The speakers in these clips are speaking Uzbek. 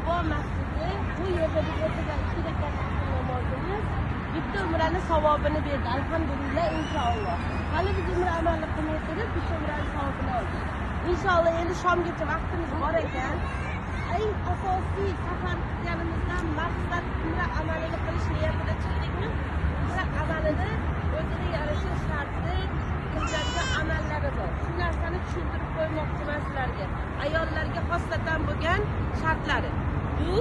Qubo masjidi, bu yerda biz o'qigan 2 rakat namozimiz bitta umrani savobini berdi. Alhamdulillah, inshaalloh. Hali biz umra amalini qilmay turib, bitta umrani savobini oldik. Inshaalloh endi shomgacha vaqtimiz bor ekan. Eng asosiy safar qilganimizdan maqsad umra amalini qilish niyatida chiqdikmi? Umra amalini o'zini yarasha sharti, qilinadigan amallari bor. Shu narsani tushuntirib qo'ymoqchiman sizlarga. Ayollarga xosatan bo'lgan shartlari. Bu,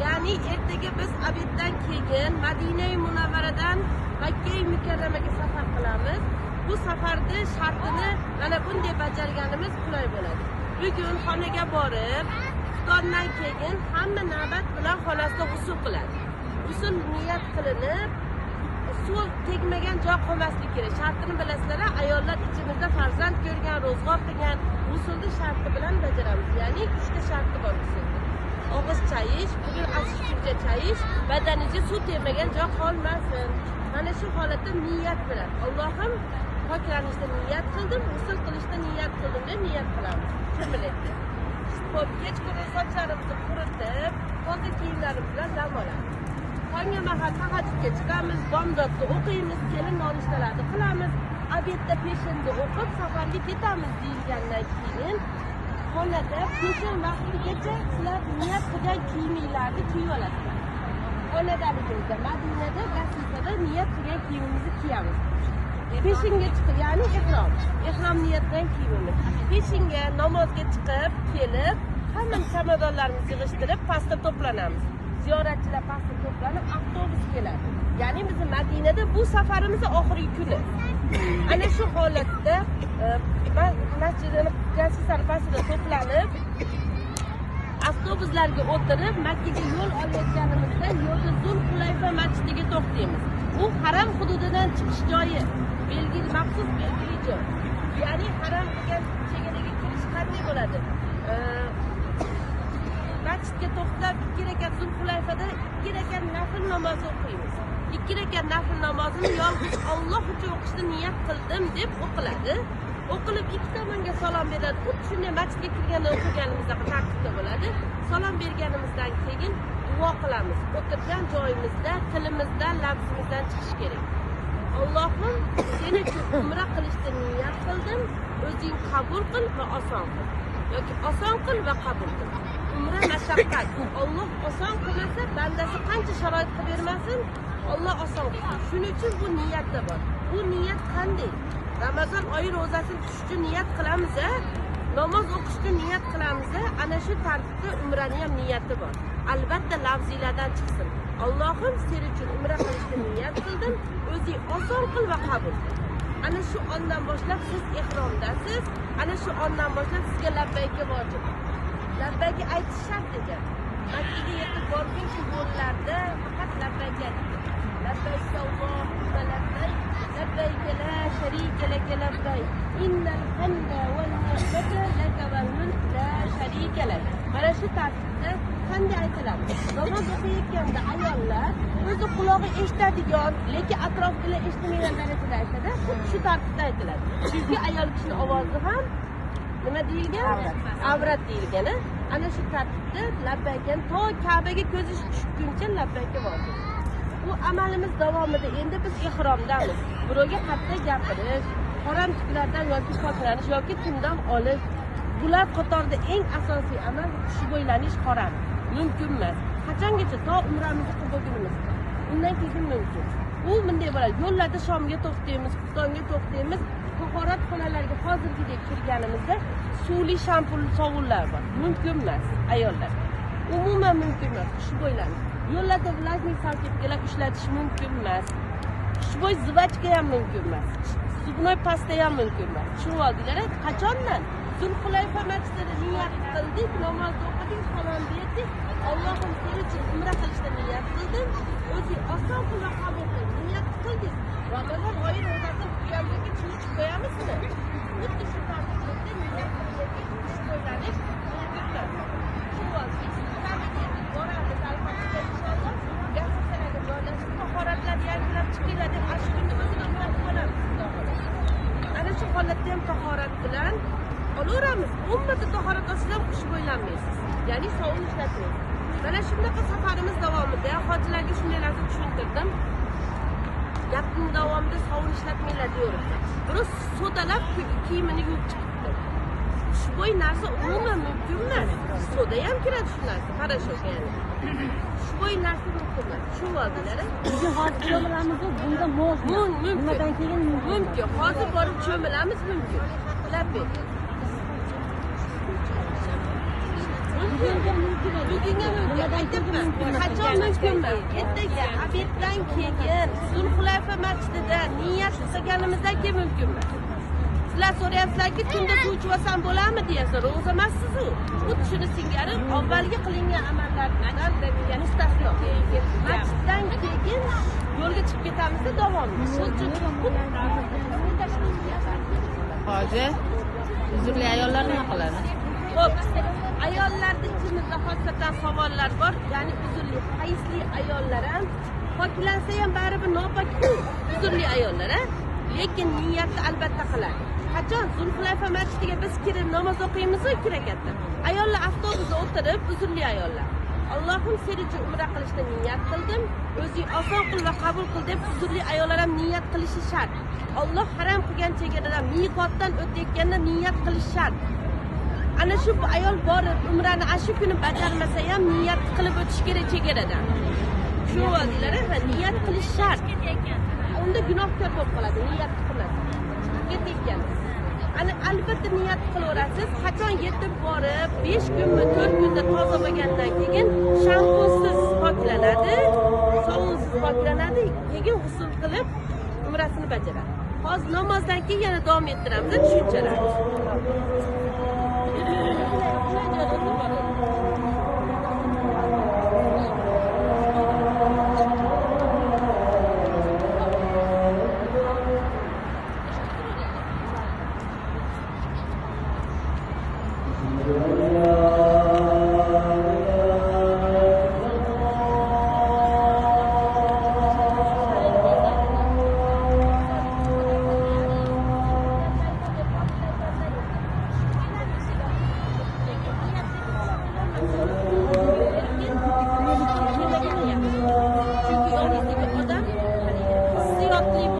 ya'ni ertaga biz obeddan keyin Madina-i Munavvaradan Makka-i Mukarramaga safar qilamiz. Bu safarda shartini mana bunday bajarganimiz qulay bo'ladi. Bugun xonaga borib, iftordan keyin hamma navbat bilan xonasida g'usul qiladi. G'usul niyat qilinib, suv tegmagan joy qolmasligi kerak. Shartini bilasizlar, ayollar ichimizda farzand ko'rgan, ro'zg'or qilgan, g'usulni sharti bilan bajaramiz. Ya'ni 3 ta sharti bor g'usulda. Og'iz chayish, bugun asishguncha chayish, badaningizga suv tegmagan joy qolmasin. Mana shu holatda niyat bilan Allohim poklanishda niyat qildim, g'usul qilishda niyat qildim deb niyat qilamiz. Cho'milaydi. Xo'p, kechqurun sochlarimizni quritib, toza kiyimlarimiz bilan dam olamiz. Tongga mahal tahajjudga chiqamiz, bomdodni o'qiymiz, kelin nonushtalarni qilamiz, obedda peshinni o'qib safarga ketamiz deyilgandan keyin xonada peshin vaqtigacha sizlar niyat qilgan kiyiminglarni kiyib olasizlar. Xonadaligimizda, Madinada, Gasisada niyat qilgan kiyimimizni kiyamiz. Peshinga chiqib, ya'ni ihrom niyatdan kiyimimiz. Peshinga namozga chiqib, kelib, hamma chamadonlarimizni yig'ishtirib, pastda to'planamiz. Ziyoratchilar pastda to'planib, avtobus keladi. Ya'ni biz Madinada bu safarimiz oxirgi kuni. Ana shu holatda masjidini Gasisani pastida to'planib, avtobuslarga o'tirib, Makkaga yo'l olayotganimizda yo'lda Zul-Hulayfa masjidiga to'xtaymiz. Bu haram hududidan chiqish joyi, belgili, maxsus belgili joy. Ya'ni haram degan chegaraga kirish qanday bo'ladi? Masjidga to'xtab 2 rakat Zul-Hulayfada 2 rakat nafl namozi o'qiymiz. 2 rakat nafl namozini yolg'iz Alloh uchun o'qishni niyat qildim deb o'qiladi. O'qilib ikki tomonga salom beradi. Xuddi shunday masjidga kirganda o'qiganimizda tartibda bo'ladi. Salom berganimizdan keyin duo qilamiz. O'tirgan joyimizda tilimizdan, lafzimizdan chiqish kerak. Allohim, sen uchun umra qilishni niyat qildim, o'zing qabul qil va oson qil. Yoki oson qil va qabul qil. Umra mashaqqat. Alloh oson qilmasa, bandasi qancha sharoit qilib bermasin, Alloh oson qilsin. Shuning uchun bu niyatda bor. Bu niyat qanday? Ramazon oyi ro'zasini tutish uchun niyat qilamiz, namoz o'qish uchun niyat qilamiz, ana shu tartibda umrani ham niyati bor. Albatta lafzlardan chiqsin. Allohim, sen uchun umra qilishni niyat qildim, o'zing oson qil va qabul qil. Ana shu ondan boshlab siz ihromdasiz, ana shu ondan boshlab sizga labbayka vojib. Labbayka aytish shart ekan. Makkaga yetib borguncha yo'llarda faqat labbayka aytadi. Labbayk Allohumma labbayk, labbayk la sharika laka labbayk, innal hamda val ni'mata laka val mulk la sharika lak. Mana shu tartibda qanday aytiladi? Namoz o'qiyotganda ayollar o'zi qulog'i eshitadigan, lekin atrofdagilar eshitmaydigan darajada aytadi. Xuddi shu tartibda aytiladi. Chunki ayol kishining ovozi ham nima deyilgan? Avrat deyilgan. Ana shu tartibda labbaykan to Ka'baga ko'zi tushguncha labbayka vojib. Bu amalimiz davomida endi biz ihromdamiz. Birovga qattiq gapirish, harom tuklardan yoki poklanish yoki tirnoq olish, bular qatorida eng asosiy amal xushbo'ylanish harom. Mumkin emas. Qachongacha? To umramizni qilib bo'lgunimizcha. Undan keyin mumkin. U bunday bo'ladi. Yo'llarda shomga to'xtaymiz, xuftonga to'xtaymiz. Tahorat xonalariga hozirgidek kirganimizda suvli shampun sovunlar bor. Mumkin emas ayollar. Umuman mumkin emas xushbo'ylanish. Yo'llarda vlajniy salfetkalar ishlatish mumkin emas. Xushbo'y zivachka ham mumkin emas. Zubnoy pasta ham mumkin emas. Tushunib oldinglar? Qachondan? Zul-Hulayfa masjidida niyat qildik, namozni o'qidik, salom berdik. Allohim, sen uchun umra qilishni niyat qildim. O'zing oson qil va qabul qil. Niyat qildik. Ramazon oyi ro'zasini tutgandan keyin chunchib qo'yamizmi? Xuddi shu tartibda niyat qilingan xushbo'ylanish mumkin emas. Tushunib oldingiz? Kabaga yetib boramiz, alhamdulillah, inshaalloh. Gazetalarga joylashib, tahoratlarni yangilab chiqinglar deb ana shu kunni o'zida umra qilib olamiz, Xudo xohlasa. Ana shu holatda ham tahorat bilan olaveramiz. 10 marta tahorat olsangiz ham xushbo'ylanmaysiz. Ya'ni sovun ishlatmaysiz. Mana shunaqa safarimiz davomida hojilarga shunday narsa tushuntirdim. Gapning davomida sovun ishlatmanglar diyorum. Biri sodalab kiyimini yuvib chiqibdi. Xushbo'y narsa umuman mumkin emas. Soda ham kiradi shu narsa, parashok ya'ni. Xushbo'y narsa mumkin emas. Tushunib oldinglar? Bugun hozir cho'milamiz, bunda mumkin. Mumkin. Nimadan keyin mumkin? Mumkin. Hozir borib cho'milamiz mumkin. Labbay. Bugunga mumkin. Bugunga mumkin. Aytyapman. Qachon mumkin emas? Ertaga obeddan keyin Zulhulayfa masjidida niyat qilganimizdan keyin mumkin emas. Sizlar so'rayapsizlarki, tunda suv ichib olsam bo'ladimi deyapsizlar. Ro'za emassiz u. Xuddi shuni singari avvalgi qilingan amallardan mustasno. Masjiddan keyin yo'lga chiqib ketamizda davomli. Hoji, uzrli ayollar nima qiladi? Xo'p, ayollarda ichimizda xosatan savollar bor, ya'ni uzrli, hayzli ayollar ham poklansa ham baribir nopok-ku, uzrli ayollar a? Lekin niyatni albatta qiladi. Qachon Zulhulayfa masjidiga biz kirib namoz o'qiymiz-ku 2 rakatda. Ayollar avtobusda o'tirib, uzrli ayollar. Allohim sen uchun umra qilishni niyat qildim, o'zing oson qil va qabul qil deb uzrli ayollar ham niyat qilishi shart. Alloh haram qilgan chegaradan, miqotdan o'tayotganda niyat qilish shart. Ana shu ayol borib umrani ana shu kuni bajarmasa ham niyat qilib o'tish kerak chegaradan. Tushunib oldinglar, ha? Niyat qilish shart. Unda gunohkor bo'lib qoladi, niyat qilmasa. Chiqib ketayotgan. Ana albatta niyat qilaverasiz. Qachon yetib borib 5 kunmi 4 kunda toza bo'lgandan keyin shampunsiz poklanadi, sovunsiz poklanadi, keyin g'usl qilib umrasini bajaradi. Hozir namozdan keyin yana davom ettiramiz tushunchalarni.